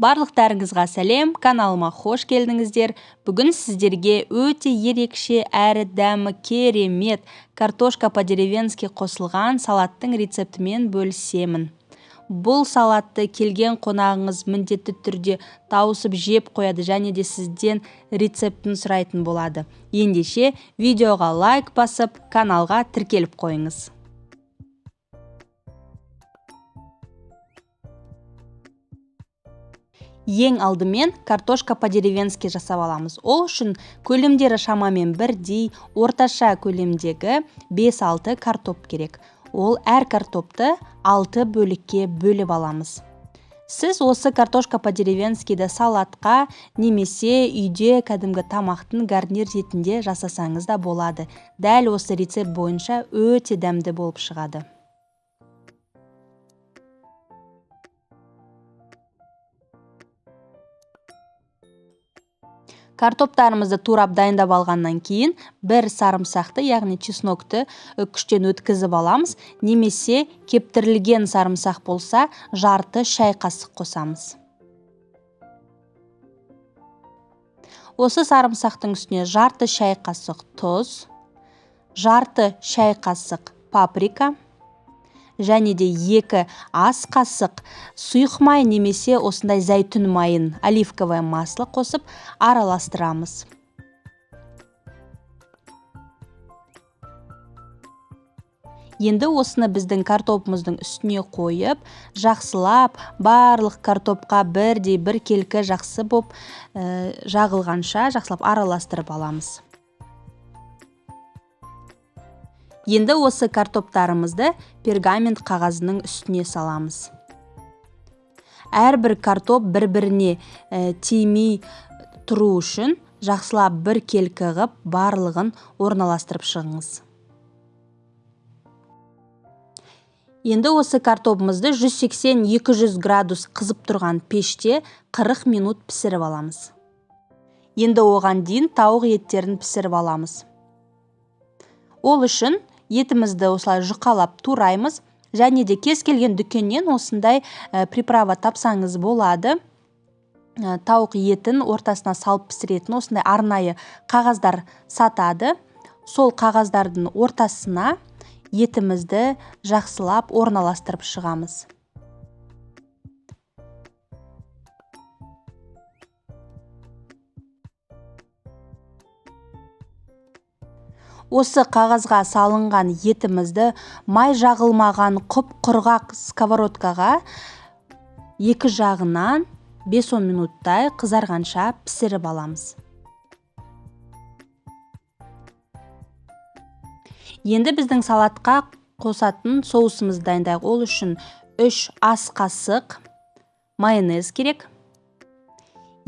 Барлықтарыңызға сәлем, каналыма хош келдіңіздер. Бүгін сіздерге өте ерекше әрі дәмі керемет картошка по-деревенски қосылған салаттың рецептімен бөлісемін. Бұл салатты келген қонағыңыз міндетті түрде тауысып жеп қояды және де сізден рецептін сұрайтын болады. Ендеше видеоға лайк басып, каналға тіркеліп қойыңыз. Ең алдымен картошка по-деревенски жасап аламыз. Ол үшін көлемдері шамамен бірдей, орташа көлемдегі 5-6 картоп керек. Ол әр картопты 6 бөлікке бөліп аламыз. Сіз осы картошка по-деревенскиді салатқа немесе үйде кәдімгі тамақтың гарнир ретінде жасасаңыз да болады. Дәл осы рецепт бойынша өте дәмді болып шығады. Картоптарымызды турап дайындап алғаннан кейін бір сарымсақты, яғни чеснокты үккіштен өткізіп аламыз, немесе кептірілген сарымсақ болса, жарты шай қасық қосамыз. Осы сарымсақтың үстіне жарты шай қасық тұз, жарты шай қасық паприка, және де 2 ас қасық сұйық май немесе осындай зәйтүн майын, оливковое масло қосып араластырамыз. Енді осыны біздің картопымыздың үстіне қойып, жақсылап барлық картопқа бірдей біркелкі жақсы боп, жағылғанша жақсылап араластырып аламыз. Енді осы картоптарымызды пергамент қағазының үстіне саламыз. Әрбір картоп бір-біріне тимей тұру үшін жақсылап біркелкі қылып барлығын орналастырып шығыңыз. Енді осы картопымызды жүз сексен екі жүз градус қызып тұрған пеште 40 минут пісіріп аламыз. Енді оған дейін тауық еттерін пісіріп аламыз. Ол үшін етімізді осылай жұқалап тураймыз және де кез келген дүкеннен осындай приправа тапсаңыз болады. Тауық етін ортасына салып пісіретін осындай арнайы қағаздар сатады. Сол қағаздардың ортасына етімізді жақсылап орналастырып шығамыз. Осы қағазға салынған етімізді май жағылмаған құп-құрғақ сковородкаға екі жағынан бес-он минуттай қызарғанша пісіріп аламыз. Енді біздің салатқа қосатын соусымызды дайындайық. Ол үшін 3 ас қасық майонез керек,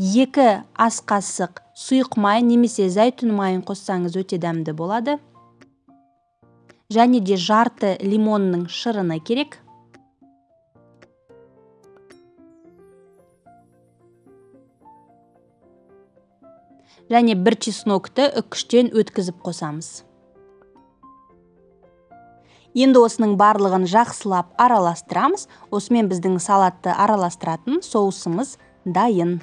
2 ас қасық сұйық май немесе зәйтүн майын қоссаңыз өте дәмді болады. Және де жарты лимонның шырыны керек. Және бір чеснокты үккіштен өткізіп қосамыз. Енді осының барлығын жақсылап араластырамыз. Осымен біздің салатты араластыратын соусымыз дайын.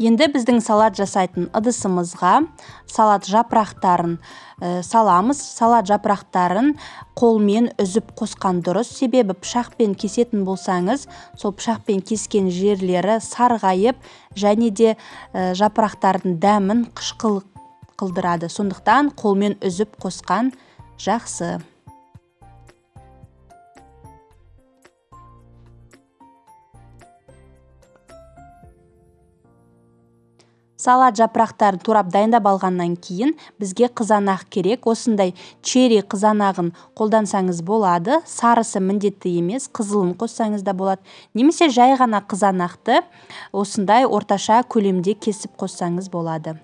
Енді біздің салат жасайтын ыдысымызға салат жапырақтарын саламыз. Салат жапырақтарын қолмен үзіп қосқан дұрыс, себебі пышақпен кесетін болсаңыз, сол пышақпен кескен жерлері сарғайып және де жапырақтардың дәмін қышқыл қылдырады. Сондықтан қолмен үзіп қосқан жақсы. Салат жапырақтарын турап дайындап алғаннан кейін бізге қызанақ керек. Осындай черри қызанағын қолдансаңыз болады. Сарысы міндетті емес, қызылын қоссаңыз да болады. Немесе жай ғана қызанақты осындай орташа көлемде кесіп қоссаңыз болады.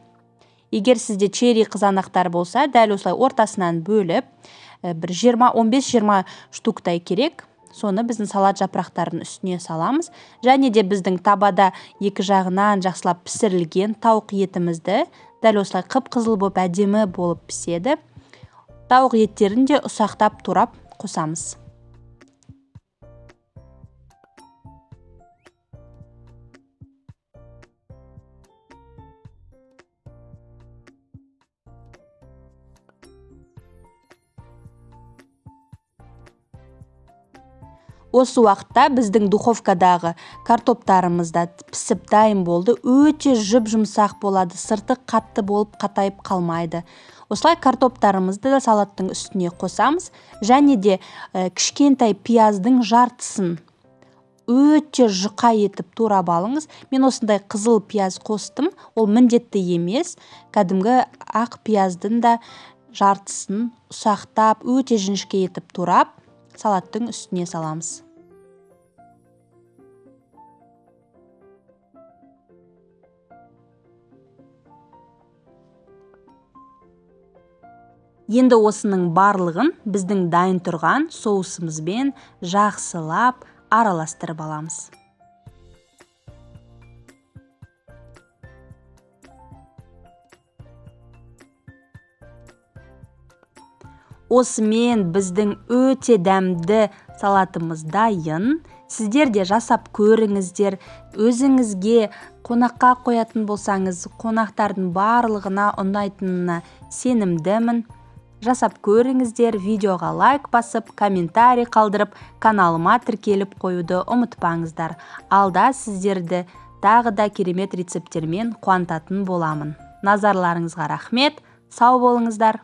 Егер сізде черри қызанақтар болса, дәл осылай ортасынан бөліп, бір жиырма, он бес, жиырма штуктай керек. Соны біздің салат жапырақтарының үстіне саламыз. Және де біздің табада екі жағынан жақсылап пісірілген тауық етімізді дәл осылай қып-қызыл болып әдемі болып піседі. Тауық еттерін де ұсақтап турап қосамыз. Осы уақытта біздің духовкадағы картоптарымыз да пісіп дайын болды. Өте жұп-жұмсақ болады, сырты қатты болып қатайып қалмайды. Осылай картоптарымызды да салаттың үстіне қосамыз. Және де кішкентай пияздың жартысын өте жұқа етіп турап алыңыз. Мен осындай қызыл пияз қостым, ол міндетті емес. Кәдімгі ақ пияздың да жартысын ұсақтап, өте жіңішке етіп турап, салаттың үстіне саламыз. Енді осының барлығын біздің дайын тұрған соусымызбен жақсылап араластырып аламыз. Осымен біздің өте дәмді салатымыз дайын. Сіздер де жасап көріңіздер. Өзіңізге қонаққа қоятын болсаңыз, қонақтардың барлығына ұнайтынына сенімдімін. Жасап көріңіздер, видеоға лайк басып, комментарий қалдырып, каналыма тіркеліп қоюды ұмытпаңыздар. Алда сіздерді тағы да керемет рецепттермен қуантатын боламын. Назарларыңызға рахмет, сау болыңыздар.